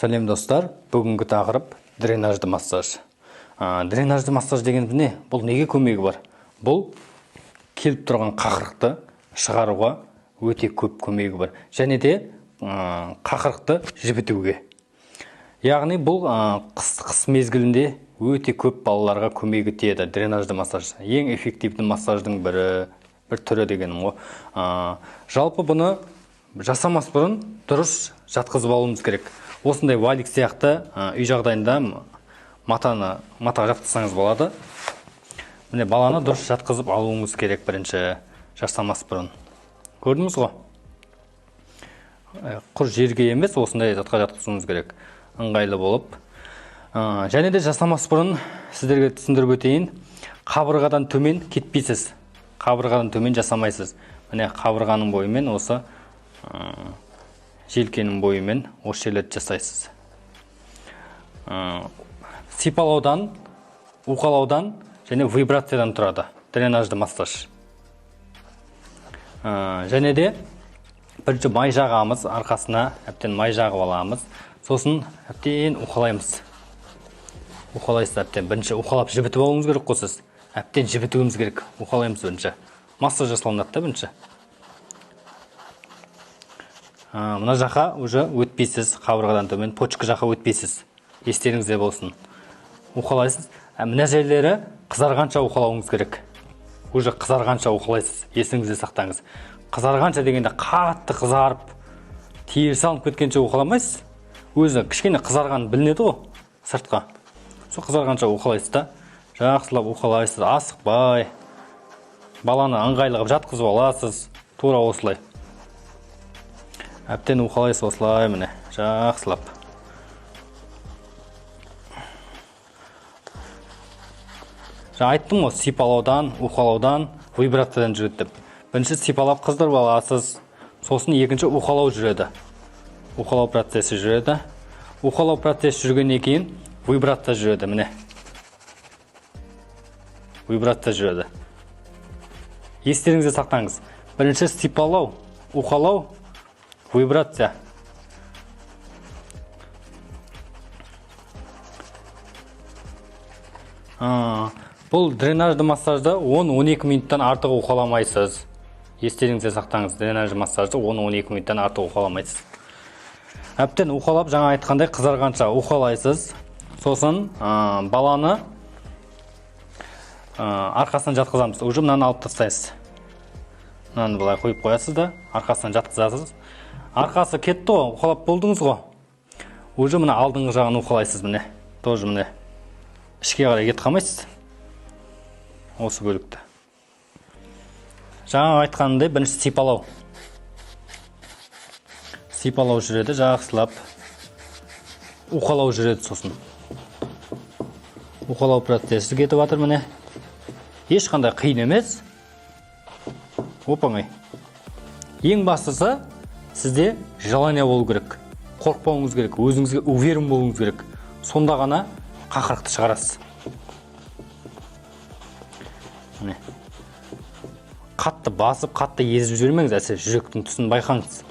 Сәлем, достар! Бүгінгі тақырып – дренажды массаж. Дренажды массаж дегеніміз не? Бұл неге көмегі бар? Бұл келіп тұрған қақырықты шығаруға өте көп көмегі бар және де қақырықты жібітуге. Яғни бұл қыс мезгілінде өте көп балаларға көмегі тиеді. Дренажды массаж ең эффективті массаждың бір түрі дегенім ғой. Жалпы бұны жасамас бұрын дұрыс жатқызып алуымыз керек. Осындай валик сияқты үй жағдайында матаны матаға жатқызсаңыз болады. Міне, баланы дұрыс жатқызып алуыңыз керек бірінші, жасамас бұрын. Көрдіңіз ғой, құр жерге емес, осындай затқа жатқызуыңыз керек, ыңғайлы болып. Және де жасамас бұрын сіздерге түсіндіріп өтейін: қабырғадан төмен кетпейсіз, қабырғадан төмен жасамайсыз. Міне, қабырғаның бойымен, осы желкенің бойымен осы жерлерді жасайсыз. Сипалаудан, уқалаудан және вибрациядан тұрады дренажды массаж. Және де бірінші май жағамыз, арқасына әбден май жағып аламыз, сосын әбден уқалаймыз. Уқалайсыз әбден. Бірінші уқалап жібітіп алуыңыз керек қой. Сіз әбден жібітуіміз керек. Уқалаймыз бірінші, массаж жасалынады да бірінші. Мына жаққа уже өтпейсіз, қабырғадан төмен, почка жаққа өтпейсіз, естеріңізде болсын. Уқалайсыз. Мына жерлері қызарғанша уқалауыңыз керек, уже қызарғанша уқалайсыз, есіңізде сақтаңыз. Қызарғанша дегенде қатты қызарып, терісі алынып кеткенше уқаламайсыз. Өзі кішкене қызарған білінеді ғой сыртқа. Сол қызарғанша уқалайсыз да, жақсылап уқалайсыз, асықпай. Баланы ыңғайлы қылып жатқызып аласыз, тура осылай әбден уқалайсыз, осылай, міне, жақсылап. Жаңа айттым ғой, сипалаудан, уқалаудан, вибрациядан жүреді деп. Бірінші сипалап қыздырып аласыз, сосын екінші уқалау жүреді, уқалау процесі жүреді. Уқалау процесі жүргеннен кейін вибрация жүреді. Міне, вибрация жүреді. Естеріңізде сақтаңыз: бірінші сипалау, уқалау, вибрация. Бұл дренажды массажды 10-12 минуттан артық уқаламайсыз. Естеріңізде сақтаңыз, дренажды массажды 10-12 минуттан артық уқаламайсыз. Әбден уқалап, жаңа айтқандай, қызарғанша уқалайсыз. Сосын баланы арқасынан жатқызамыз. Уже мынаны алып тастайсыз, мынаны былай қойып қоясыз да, арқасынан жатқызасыз. Арқасы кетті ғой, уқалап болдыңыз ғой. Уже мына алдыңғы жағын уқалайсыз. Міне, тоже, міне, ішке қарай кетіп қалмайсыз осы бөлікті. Жаңа айтқанымдай, бірінші сипалау, сипалау жүреді жақсылап, уқалау жүреді. Сосын уқалау процесі кетіп жатыр. Міне, ешқандай қиын емес, оп оңай. Ең бастысы, сізде желание болу керек, қорықпауыңыз керек, өзіңізге уверен болуыңыз керек. Сонда ғана қақырықты шығарасыз. Міне, қатты басып, қатты езіп жібермеңіз, әсіресе жүректің тұсын байқаңыз.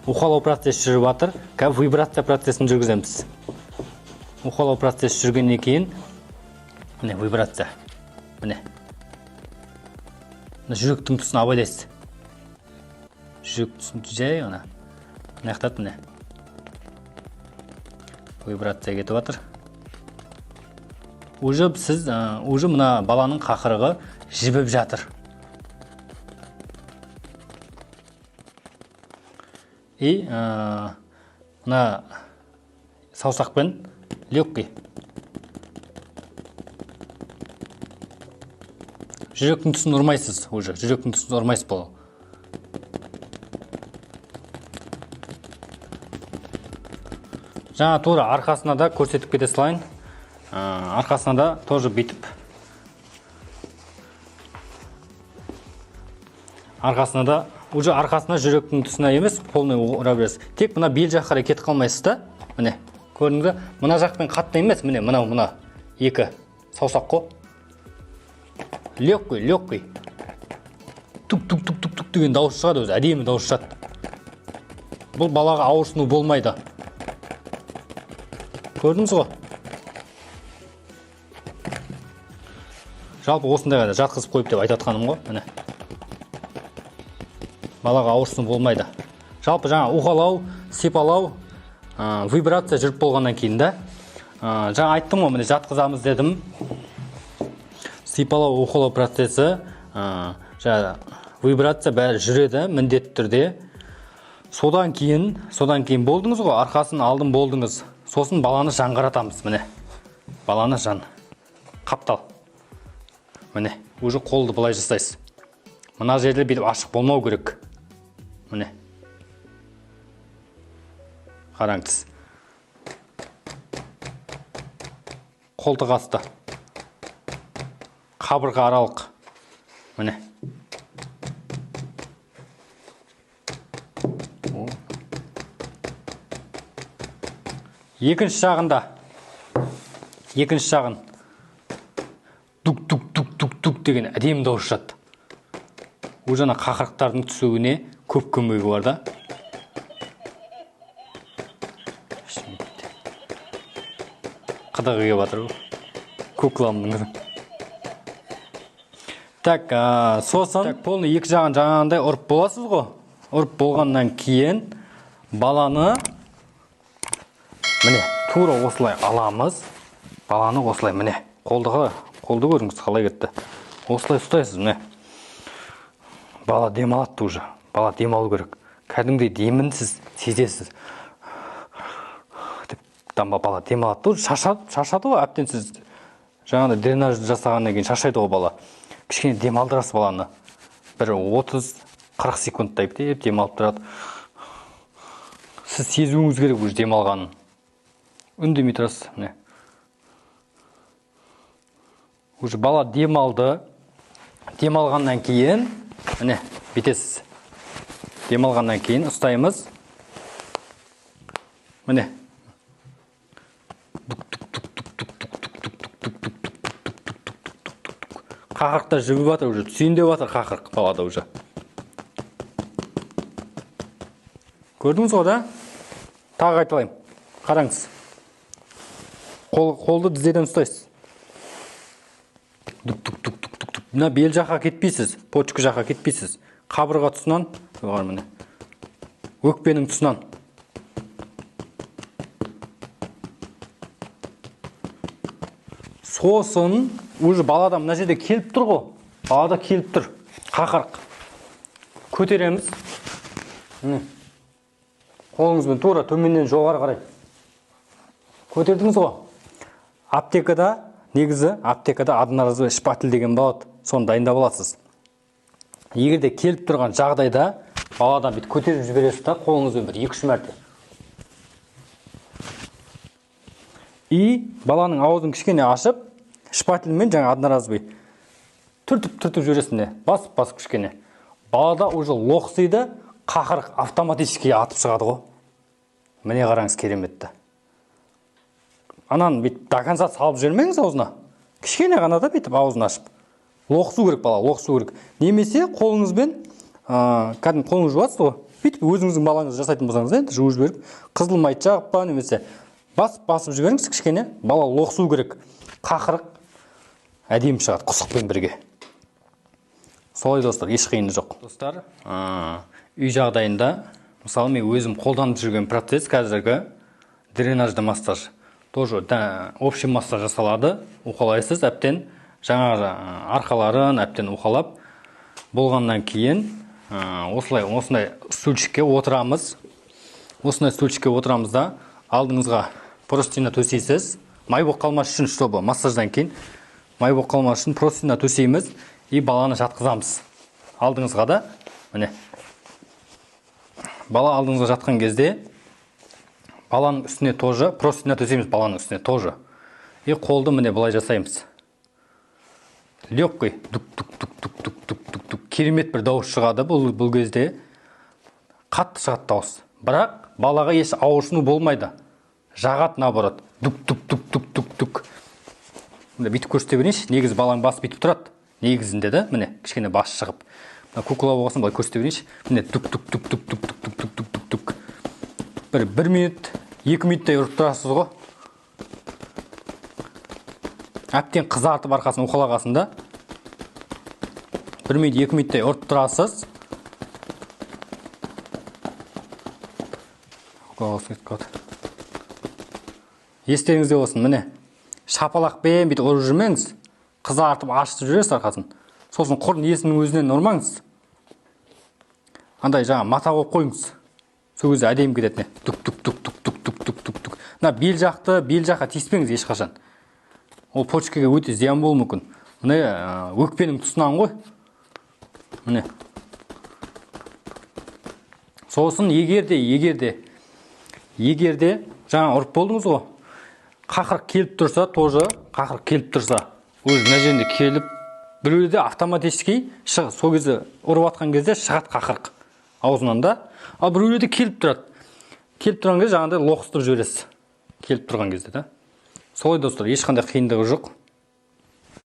Уқалау процесі жүріп жатыр, қазір вибрация процесін жүргіземіз. Уқалау процесі жүргеннен кейін, міне, вибрация. Міне, мына жүректің тұсын абайлайсыз, жүрек тұсын жай ғана мына жақта. Міне, вибрация кетіп жатыр. Уже сіз уже мына баланың қақырығы жібіп жатыр. И мына саусақпен легкий жүректің тұсын ұрмайсыз, уже жүректің тұсын ұрмайсыз. Бұл жаңа тура арқасына да көрсетіп кете салайын. Арқасына да тоже бүйтіп, арқасына да, уже арқасына, жүректің тұсына емес, полный ұра бересіз. Тек мына бел жаққа қарай кетіп қалмайсыз да. Міне, көрдіңіз бе? Мына жақпен қатты емес, міне, мынау, мына екі саусақ қой. Легкий, легкий, тук тук тук тук тук деген дауыс шығады, өзі әдемі дауыс шығады. Бұл балаға ауырсыну болмайды. Көрдіңіз ғой? Жалпы осындайға да жатқызып қойып деп айтатқаным ғой. Міне. Балаға ауырсыну болмайды. Жалпы жаңа уқалау, сипалау, вибрация жүріп болғаннан кейін да, жаңа айттым ғой, міне жатқызамыз дедім. Сипалау, уқалау процесі, жаңа вибрация бәрі жүреді міндетті түрде. Содан кейін болдыңыз ғой, арқасын алдын болдыңыз. Сосын баланы жан қаратамыз, міне. Баланы жан. Қаптал. Міне, уже қолды былай жасайсыз. Мына жерде бүйтіп ашық болмау керек. Міне. Қараңыз. Қолтық асты. Қабырға аралық. Міне. Екінші жағында. Екінші жағын. Дук дук дук дук дук деген әдемі дауыс шығады. Уже ана қақырықтардың түсуіне көп көмегі бар да. Қыдығы келіп жатыр ғой. Кукламның. Так, сосын так, полный екі жағын жаңағындай ұрып боласыз ғой. Ұрып болғаннан кейін баланы міне тура осылай аламыз. Баланы осылай міне қолды көріңіз қалай кетті. Осылай ұстайсыз міне. Бала демалады уже. Бала демалу керек. Кәдімгідей демін сіз сезесіз. Деп бала демалады. Шаршады ғой, әбден сіз жаңағыдай дренаж жасағаннан кейін шаршайды ғой бала. Кішкене демалдырасыз баланы. Бір 30-40 секундтай деп демалып тұрады. Сіз сезуіңіз керек уже демалғанын. Үндемей тұрасыз міне. Уже бала демалды. Демалғаннан кейін міне бүйтесіз. Демалғаннан кейін ұстаймыз. Міне. Қақырықта жібіп жатыр уже, түсейін деп жатыр қақырық балада уже. Көрдіңіз ғой да? Тағы қайталаймын. Қараңыз. Қолды тізеден ұстайсыз. Дук дук дук дук дук дук. Мына бел жаққа кетпейсіз, почка жаққа кетпейсіз. Қабырға тұсынан, жоғары міне. Өкпенің тұсынан. Сосын уже балада мына жерде келіп тұр ғой. Балада келіп тұр. Қақырық. Көтереміз. Міне. Қолыңызбен тура төменнен жоғары қарай. Көтердіңіз ғой. Аптекада, негізі аптекада одноразовый шпатель деген болады. Соны дайындап аласыз. Егер де келіп тұрған жағдайда баладан бүйтіп көтеріп жібересіз да қолыңызбен бір 2-3 мәрте. И баланың аузын кішкене ашып, шпательмен жаңа одноразовый түртіп-түртіп жібересің де, басып-басып кішкене. Балада уже лоқсиды, қақырық автоматически атып шығады ғой. Міне қараңыз кереметті. Ананы бүйтіп до конца салып жібермеңіз аузына. Кішкене ғана да бүйтіп аузын ашып. Лоқсу керек бала, лоқсу керек. Немесе қолыңызбен, кәдімгі қолыңыз жуасыз ғой. Бүйтіп өзіңіздің балаңыз жасайтын болсаңыз, енді жуып жіберіп, қызыл майды жағып па, немесе басып-басып жіберіңіз кішкене, бала лоқсу керек. Қақырық әдемі шығады құсықпен бірге. Солай достар, еш қиыны жоқ. Достар, үй жағдайында, мысалы мен өзім қолданып жүрген процесс қазіргі дренажды массаж. Тоже общий массаж жасалады, уқалайсыз әбден, жаңағы арқаларын әбден уқалап болғаннан кейін осылай осындай стульчикке отырамыз. Осындай стульчикке отырамыз да алдыңызға простыня төсейсіз. Май болып қалмас үшін, чтобы массаждан кейін май болып қалмас үшін простыня төсейміз и баланы жатқызамыз. Алдыңызға да міне. Бала алдыңызға жатқан кезде баланың үстіне тоже простыня төсейміз, баланың үстіне тоже. И қолды міне былай жасаймыз. Легкий дук дук дук дук дук дук дук дук керемет бір дауыс шығады. Бұл кезде қатты шығады дауыс. Бірақ балаға еш ауырсыну болмайды. Жағады наоборот. Дук дук дук дук дук дук. Міне бүйтіп көрсете берейінші. Негізі баланың басы бүйтіп тұрады. Негізінде де міне кішкене басы шығып. Мына кукла болғасын былай көрсете берейінші. Міне дук дук дук дук дук дук дук дук дук дук. Бір минут, 2 минуттай ұрып тұрасыз ғой. Әбден қызартып арқасын уқалағасын да, 1 минут, 2 минуттай ұрып тұрасыз. Уқалағасын кетіп қалды. Естеріңізде болсын, міне, шапалақпен бүйтіп ұрып жүрмеңіз, қызартып, ашытып жібересіз арқасын. Сосын құр несінің өзінен ұрмаңыз, андай жаңа мата қойып қойыңыз, сол кезде әдемі кетеді. Не, тук, тук, тук, тук, тук, тук, тук, тук, тук. Мына бел жақты, бел жаққа тиіспеңіз ешқашан, ол почкаға өте зиян болуы мүмкін. Міне, өкпенің тұсынан ғой, міне. Сосын егер де жаңа ұрып болдыңыз ғой, қақырық келіп тұрса, тоже қақырық келіп тұрса, уже мына жерінде келіп, біреуде автоматически сол кезде ұрып жатқан кезде шығады қақырық аузынан да, ал біреулерде келіп тұрады. Келіп тұрған кезде жаңағыдай лоқсытып жібересіз, келіп тұрған кезде да. Солай, достар, ешқандай қиындығы жоқ.